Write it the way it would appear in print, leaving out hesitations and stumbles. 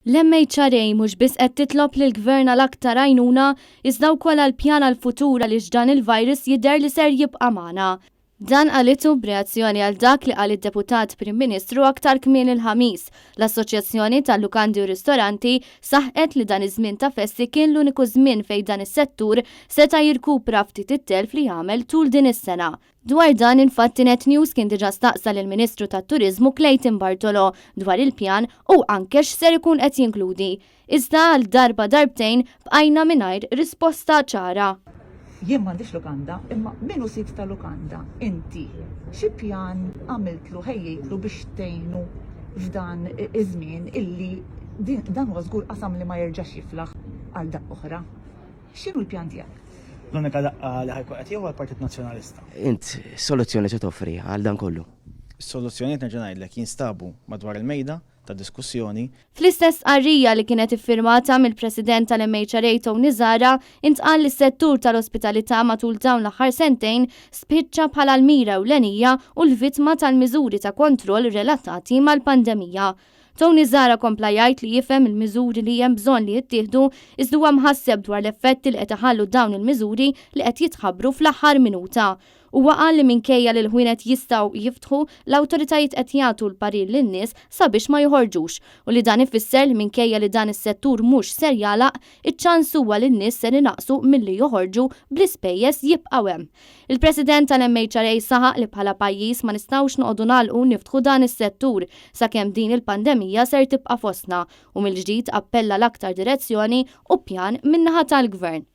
L-MHRA mhux biss qed titlob lill-Gvern għal aktar għajnuna, iżda wkoll għal pjan għall-futur għaliex dan il-virus jidher li ser jibqa' magħna. Dan qalitu b'reazzjoni għal dak li qal id-Deputat Prim Ministru aktar kmieni l-Ħamis. L-Assoċjazzjoni tal-Lukandi u Ristoranti saħqet li dan iż-żmien ta' festi kien l-uniku żmien fejn dan is-settur seta' jirkupra ftit it-telf li għamel tul din is-sena. Dwar dan, infatti, Net News kien diġà staqsa lill-Ministru tat-Turiżmu Clayton Bartolo dwar il-pjan u anke x'ser ikun qed jinkludi. Iżda għal darba darbtejn bqajna mingħajr risposta ċara. Jien m'għandix lukanda, imma min hu sid ta' lukanda, inti xi pjan għamiltlu, ħejjejtlu biex tgħinu f'dan iż-żmien illi dan huwa żgur qasam li ma jerġax jiflaħ għal daqqa oħra? X'inhu l-pjan tiegħek? L-unika daqqa li ħa jkun qed jieħu għall-Partit Nazzjonalista. Int x'soluzzjoni se toffri għal dan kollu? Is-soluzzjonijiet nerġa' ngħidlek jinstabu madwar il-mejda ta' diskussjoni. Fl-istess stqarrija li kienet iffirmata mill-President tal-MHRA Tony Zahra, intqal li s-settur tal-ospitalità matul dawn l-aħħar sentejn spiċċa bħala l-mira ewlenija u l-vittma tal-miżuri ta' kontroll relatati mal-pandemija. Tony Zahra kompla jgħid li jifhem il-miżuri li hemm bżonn li jittieħdu iżda huwa mħasseb dwar l-effetti li qed iħallu dawn il-miżuri li qed jitħabbru fl-aħħar minuta. Huwa qal li minkejja li l-ħwienet jistgħu jiftħu, l-awtoritajiet qed jagħtu l-parir lin-nies sabiex ma joħorġux u li dan ifisser li minkejja li dan is-settur mhux ser jagħlaq, iċ-ċans huwa li n-nies ser inaqqsu milli joħorġu bl-ispejjeż jibqgħu hemm. Il-President tal-MHRA saħaq li bħala pajjiż ma nistgħux noqogħdu nagħlqu u niftħu dan is-settur sakemm din il-pandemija ser tibqa' fostna u mill-ġdid appella l-aktar direzzjoni u pjan min-naħa tal-Gvern.